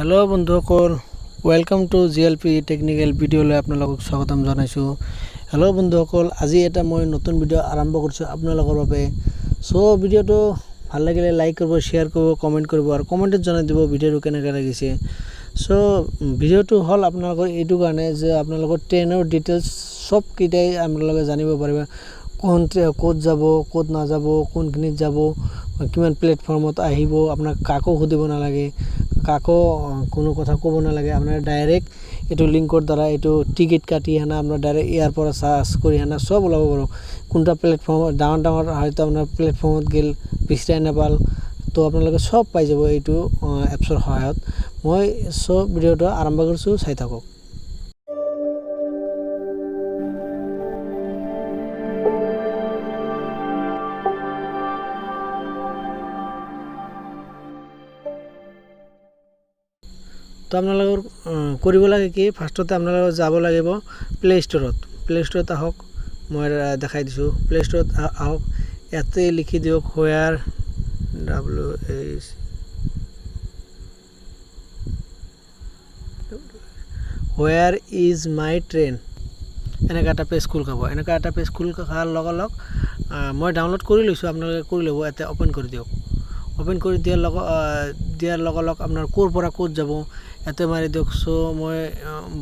Hello' বন্ধুসকল, welcome to GLP technical ভিডিঅ'লৈ আপোনালোকক স্বাগতম জনাইছোঁ। হেল্ল' বন্ধুসকল, আজি এটা মই নতুন ভিডিঅ' আৰম্ভ কৰিছোঁ আপোনালোকৰ বাবে। চ' ভিডিঅ'টো ভাল লাগিলে লাইক কৰিব, শ্বেয়াৰ কৰিব, কমেণ্ট কৰিব আৰু কমেণ্টত জনাই দিব ভিডিঅ'টো কেনেকৈ লাগিছে। চ' ভিডিঅ'টো হ'ল আপোনালোকৰ এইটো কাৰণে যে আপোনালোকৰ ট্ৰেইনৰ ডিটেইলছ চবকেইটাই আপোনালোকে জানিব পাৰিব। কোন ক'ত যাব, ক'ত নাযাব, কোনখিনিত যাব, কিমান প্লেটফৰ্মত আহিব, আপোনাক কাকো সুধিব নালাগে, কাকো কোনো কথা ক'ব নালাগে। আপোনাৰ ডাইৰেক্ট এইটো লিংকৰ দ্বাৰা এইটো টিকেট কাটি সেনা আপোনাৰ ডাইৰেক্ট ইয়াৰ পৰা চাৰ্চ কৰি সেনা চব ওলাব পাৰোঁ। কোনটা প্লেটফৰ্মত ডাঙৰ ডাঙৰ হয়তো আপোনাৰ প্লেটফৰ্মত গ'ল বিচাৰি নাপাল, তো আপোনালোকে চব পাই যাব এইটো এপছৰ সহায়ত। মই চব ভিডিঅ'টো আৰম্ভ কৰিছোঁ, চাই থাকক। তো আপোনালোকৰ কৰিব লাগে কি, ফাৰ্ষ্টতে আপোনালোকৰ যাব লাগিব প্লে' ষ্ট'ৰত। প্লে' ষ্ট'ৰত আহক, মই দেখাই দিছোঁ। প্লে' ষ্ট'ৰত আহক, ইয়াতে লিখি দিয়ক where W H where is my train, এনেকুৱা এটা পেজ খোল খাব। এনেকুৱা এটা পেজ খোল খাৰ লগে লগ মই ডাউনলোড কৰি লৈছোঁ, আপোনালোকে কৰি ল'ব। ইয়াতে অ'পেন কৰি দিয়ক। অ'পেন কৰি দিয়াৰ লগে লগ আপোনাৰ ক'ৰ পৰা ক'ত যাব ইয়াতে মাৰি দিয়ক। চ' মই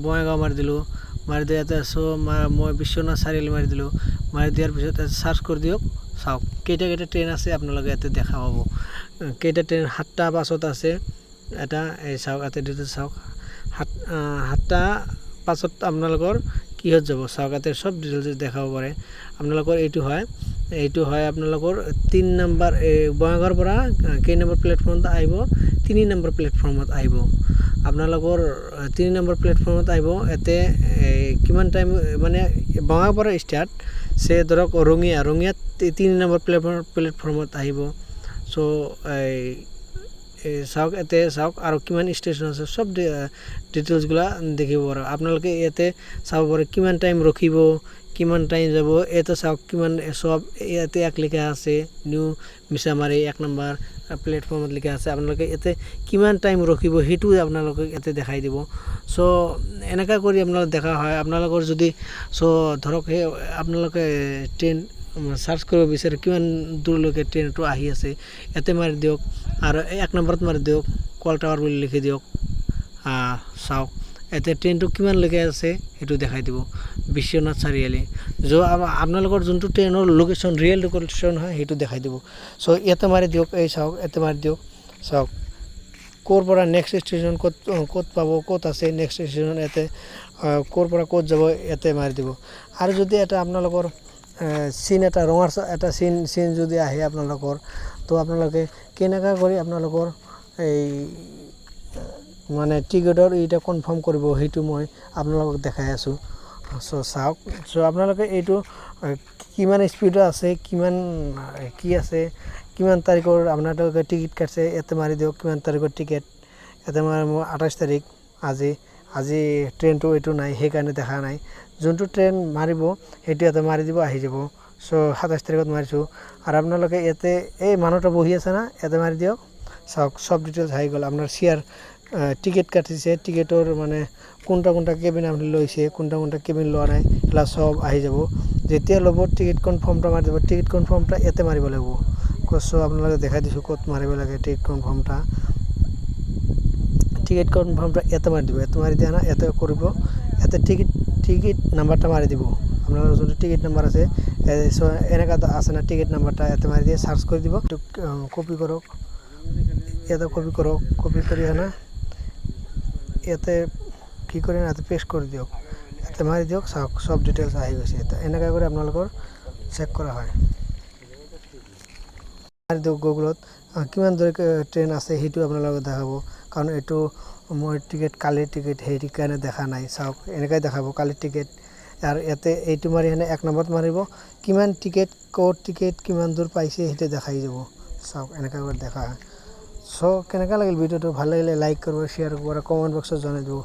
বঙাইগাঁও মাৰি দিলোঁ, মাৰি দিয়ে ইয়াতে চ' মই বিশ্বনাথ চাৰিআলি মাৰি দিলোঁ। মাৰি দিয়াৰ পিছত ইয়াতে চাৰ্চ কৰি দিয়ক। চাওক কেইটা কেইটা ট্ৰেইন আছে আপোনালোকে ইয়াতে দেখা পাব। কেইটা ট্ৰেইন, 7টা 5ত আছে এটা, এই চাওক ইয়াতে ডিটেইলছ চাওক। 7টা 5ত আপোনালোকৰ কিহত যাব চাওক, ইয়াতে চব ডিটেইলছ দেখাব পাৰে আপোনালোকৰ। এইটো হয় আপোনালোকৰ 3 নম্বৰ, এই বঙাইগাঁৱৰ পৰা কেই নম্বৰ প্লেটফৰ্মত আহিব, 3 নম্বৰ প্লেটফৰ্মত আহিব আপোনালোকৰ। 3 নম্বৰ প্লেটফৰ্মত আহিব। ইয়াতে কিমান টাইম, মানে বঙাইগাঁৱৰ পৰা ষ্টাৰ্ট চে ধৰক ৰঙিয়াত 3 নম্বৰ প্লেটফৰ্মত আহিব। চ' এই চাওক, ইয়াতে চাওক আৰু কিমান ষ্টেচন আছে, চব ডিটেইলছগিলা দেখিব পাৰে আপোনালোকে। ইয়াতে চাব পাৰে কিমান টাইম ৰখিব, কিমান টাইম যাব। ইয়াতে চাওক কিমান চব ইয়াতে এক লিখা আছে, নিউ মিছামাৰী 1 নম্বৰ প্লেটফৰ্মত লিখা আছে। আপোনালোকে ইয়াতে কিমান টাইম ৰখিব সেইটো আপোনালোকে ইয়াতে দেখাই দিব। চ' এনেকুৱা কৰি আপোনালোক দেখা হয়। আপোনালোকৰ যদি চ' ধৰক সেই আপোনালোকে ট্ৰেইন চাৰ্চ কৰিব বিচাৰে কিমান দূৰলৈকে ট্ৰেইনটো আহি আছে, ইয়াতে মাৰি দিয়ক আৰু 1 নম্বৰত মাৰি দিয়ক, কল টাৱাৰ বুলি লিখি দিয়ক। চাওক ইয়াতে ট্ৰেইনটো কিমানলৈকে আছে সেইটো দেখাই দিব, বিশ্বনাথ চাৰিআলি। আপোনালোকৰ যোনটো ট্ৰেইনৰ লোকেশ্যন, ৰিয়েল লোকেশ্যন হয় সেইটো দেখাই দিব। চ' ইয়াতে মাৰি দিয়ক, এই চাওক ইয়াতে মাৰি দিয়ক। চাওক ক'ৰ পৰা নেক্সট ষ্টেচন ক'ত ক'ত পাব, ক'ত আছে নেক্সট ষ্টেচন, ইয়াতে ক'ৰ পৰা ক'ত যাব ইয়াতে মাৰি দিব। আৰু যদি এটা আপোনালোকৰ চিন এটা ৰঙাৰ এটা চিন যদি আহে আপোনালোকৰ, তো আপোনালোকে কেনেকুৱা কৰি আপোনালোকৰ এই মানে টিকেটৰ এইটা কনফাৰ্ম কৰিব সেইটো মই আপোনালোকক দেখাই আছোঁ। চ' চাওক, চ' আপোনালোকে এইটো কিমান স্পীডত আছে, কিমান কি আছে, কিমান তাৰিখৰ আপোনালোকে টিকেট কাটছে ইয়াতে মাৰি দিয়ক। কিমান তাৰিখৰ টিকেট ইয়াতে মাৰি, মোৰ 28 তাৰিখ আজি ট্ৰেইনটো এইটো নাই সেইকাৰণে দেখা নাই। যোনটো ট্ৰেইন মাৰিব সেইটো ইয়াতে মাৰি দিব, আহি যাব। চ' 27 তাৰিখত মাৰিছোঁ। আৰু আপোনালোকে ইয়াতে এই মানুহটো বহি আছে না, ইয়াতে মাৰি দিয়ক। চাওক চব ডিটেইলছ আহি গ'ল। আপোনাৰ চেয়াৰ টিকেট কাটিছে, টিকেটৰ মানে কোনটা কোনটা কেবিন আপুনি লৈছে, কোনটা কোনটা কেবিন লোৱা নাই, সেইবিলাক চব আহি যাব। যেতিয়া ল'ব টিকেট কনফাৰ্মটা মাৰি দিব। টিকেট কনফাৰ্মটা ইয়াতে মাৰিব লাগিব। চ' আপোনালোকে দেখাই দিছোঁ ক'ত মাৰিব লাগে টিকেট কনফাৰ্মটা। টিকেট কনফাৰ্মটা ইয়াতে মাৰি দিব। ইয়াতে মাৰি দিয়া না, ইয়াতে কৰিব, ইয়াতে টিকেট নাম্বাৰটা মাৰি দিব। আপোনালোকৰ যোনটো টিকেট নাম্বাৰ আছে, এনেকুৱা আছে না টিকেট নাম্বাৰটা ইয়াতে মাৰি দিয়ে চাৰ্চ কৰি দিব। কপি কৰক, ইয়াতে কপি কৰক, কপি কৰি সেনা ইয়াতে কি কৰি ইয়াতে পেষ্ট কৰি দিয়ক, ইয়াতে মাৰি দিয়ক। চাওক চব ডিটেইলছ আহি গৈছে। ইয়াতে এনেকুৱা কৰি আপোনালোকৰ চেক কৰা হয়। মাৰি দিয়ক গুগলত কিমান দূৰ ট্ৰেইন আছে সেইটো আপোনালোকে দেখাব। কাৰণ এইটো মই টিকেট কালিৰ টিকেট সেইটো কাৰণে দেখা নাই। চাওক এনেকুৱাই দেখাব কালিৰ টিকেট। আৰু ইয়াতে এইটো মাৰি সেনে 1 নম্বৰত মাৰিব, কিমান টিকেট ক'ত টিকেট কিমান দূৰ পাইছে সেইটো দেখাই যাব। চাওক এনেকুৱা কৰি দেখা হয়। চ' কেনেকুৱা লাগিল ভিডিঅ'টো, ভাল লাগিলে লাইক কৰিব, শ্বেয়াৰ কৰিব আৰু কমেণ্ট বক্সত জনাই দিব।